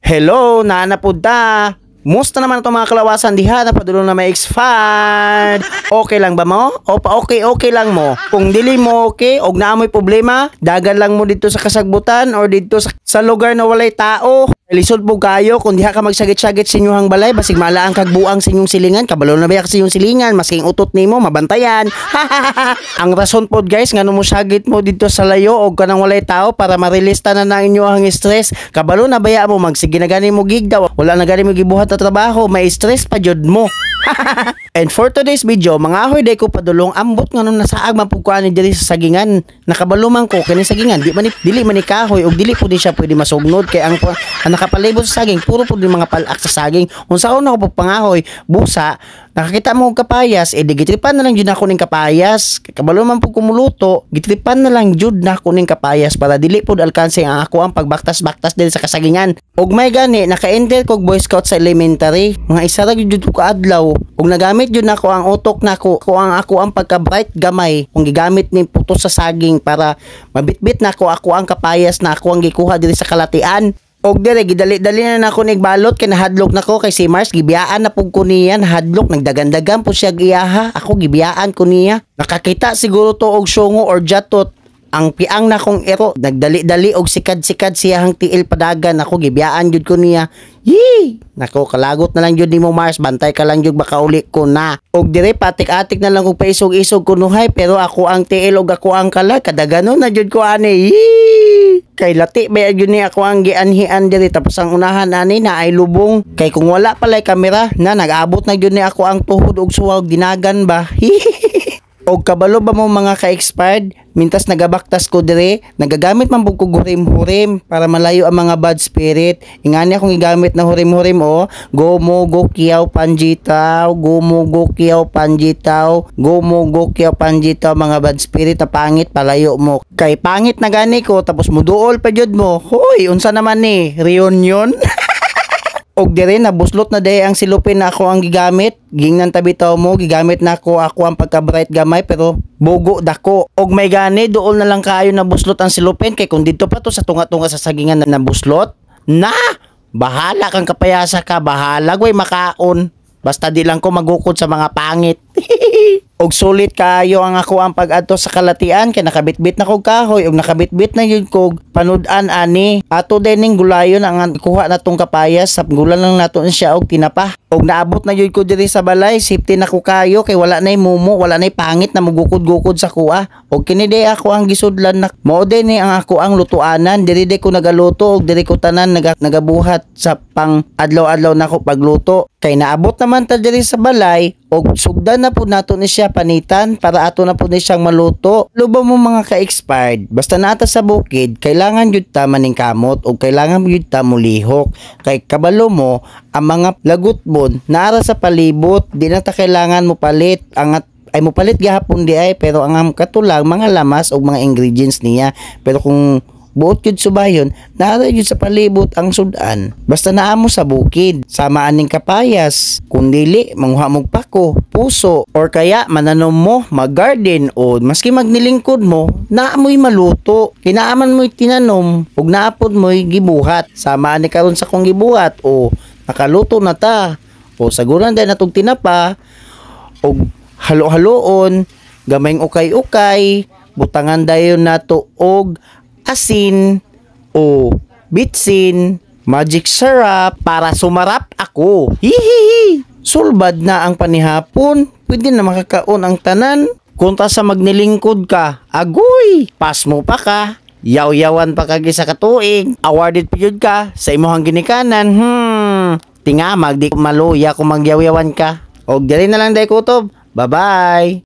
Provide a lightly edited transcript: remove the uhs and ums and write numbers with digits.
Hello, naa na pud ta. Musta naman ito, mga kalawasan diha na padulong na may expired? Okay lang ba mo? O pa okay okay lang mo? Kung dili mo okay og naa mo'y problema, dagan lang mo dito sa kasagbutan or dito sa lugar na walay tao. Lisod mo kayo kung diha ka magsagit-sagit sa inyong balay, basig maalaang kag buang sa inyong silingan, kabalo na ba sa inyong silingan, masking utot nimo mabantayan. Ang rason pod, guys, ngano mo sagit mo dito sa layo og kanang walay tao, para ma-release tanan na inyo ang stress. Kabalo na baya mo magsige na gani mo gigda, wala na gani mo gibuhat na trabaho, may stress pa jud mo. And for today's video, mga ahoy day ko padulong, ambot nga nung nasaag man pud ko ani diri sa sagingan. Nakabalo man ko kini sagingan, di man ni, dili man ni kahoy ug dili pud ni siya pwede masugnod kay ang nakapalibot sa saging puro pud ni mga palak sa saging. Unsaon ako pagpangahoy? Busa nakakita mo og kapayas, eh di gitripan na lang jud nako ning kapayas. Kabalo man pud kumuluto, gitripan na lang jud nako ning kapayas para dili pud alkanse ang ako ang pagbaktas-baktas diri sa kasagingan. Og may gani naka-enter kog Boy Scout sa elementary, mga isa ra jud ko kaadlaw ug nagamit jud nako ang utok nako ko ang ako ang pagka-bright gamay kung gigamit ni putos sa saging para mabitbit nako ako ang kapayas na ako ang gikuha diri sa kalatian. Og dire gidali-dali na nako nig balot kay nahadlok nako kay si Mars gibiyaan na pug ko niya, nahadlok, nagdagandagan po siya iyaha, ako gibiyaan ko niya. Nakakita siguro to og syungo or jatot ang piang na kong ero, nagdali-dali og sikad-sikad siyahang tiil padagan, ako gibiyaan jud ko niya. Yee! Nako, kalagot na lang jud nimo, Mars, bantay ka lang jud baka uli ko na. Og dire patik-atik na lang kog paisog-isog kunuhay, pero ako ang tiil og ako ang kalag kadaganon na jud ko ani. Yee! Kay lati ba jud ni ako ang gianhian diri, tapos ang unahan ani na ay lubong, kay kung wala palay kamera na nag-abot na jud ni ako ang tuhod og suwag dinagan ba. Og kabalo ba mo, mga ka-expired, mintas nagabaktas ko dire, nagagamit man pud ko hurim-hurim para malayo ang mga bad spirit. Ingani akong gigamit na hurim-hurim oh. Go mo go kiyaw panjitaw, go mo go kiyaw panjitaw, go mo go kiyaw panjitaw, mga bad spirit na pangit, palayo mo. Kay pangit na gani ko tapos muduol pa jud mo. Hoy, unsa naman ni? Reunion? Og dire nabuslot na day ang silupin na ako ang gigamit. Gingnan tabi taw mo, gigamit na ako ako ang pagka-bright gamay pero bugo dako. Og may gani dool na lang kaayo na buslot ang silupin kay kung dito pa to sa tunga-tunga sa sagingan na nabuslot, na bahala kang kapayasa ka, bahala gway makaon. Basta di lang ko magukod sa mga pangit. Og sulit kaayo ang ako ang pag-adto sa kalatian kay nakabitbit na kog kahoy og nakabitbit na yun kog panud-an ani. Ato din ning gulayon ang kuha na tong kapayas, sa gulan lang nato siya og tinapa. Og naabot na yun ko diri sa balay, safety na ko kayo kay wala nay mumo, wala nay pangit na mugukod-gukod sa kuha. Og kini day ako ang gisudlan na mao din ni ang ako ang lutuanan, diri day ko nagaluto og diri ko tanan nagabuhat sa pang adlaw-adlaw nako pagluto. Kay naabot naman ta diri sa balay og sugdan na pud nato ni siya panitan para ato na pud ni siyang maluto. Luba mo, mga ka-expired, basta nata sa bukid, kailangan jud ta maning kamot og kailangan jud ta mulihok. Kay kabalo mo, ang mga lagutbon naara sa palibot, di na ta kailangan mo palit ang ay mopalit gihapon di ay, pero ang katulang mga lamas og mga ingredients niya. Pero kung buot jud subayon, naara jud sa palibot ang sudan. Basta naa mo sa bukid, sama aning kapayas, kung dili manguha mog pako, puso, or kaya mananom mo, mag-garden o maski magnilingkod mo, naa mo'y maluto. Kinaaman mo'y tinanom ug naapod mo'y gibuhat. Sama ani karon sa kong gibuhat o nakaluto na ta. O saguran din natong tinapa og halo-haloon, gamayng ukay-ukay, butangan dayon nato og asin o bitsin, magic syrup para sumarap ako. Hihihi! Sulbad na ang panihapon, pwede na makakaon ang tanan. Kontra sa magnilingkod ka, agoy, pasmo pa ka, yaw-yawan pa kag isa ka tuig, awarded pa jud ka sa imong ginikanan, tingamag di maluya kung magyawyawan ka. Og diri na lang day kutob. Bye-bye.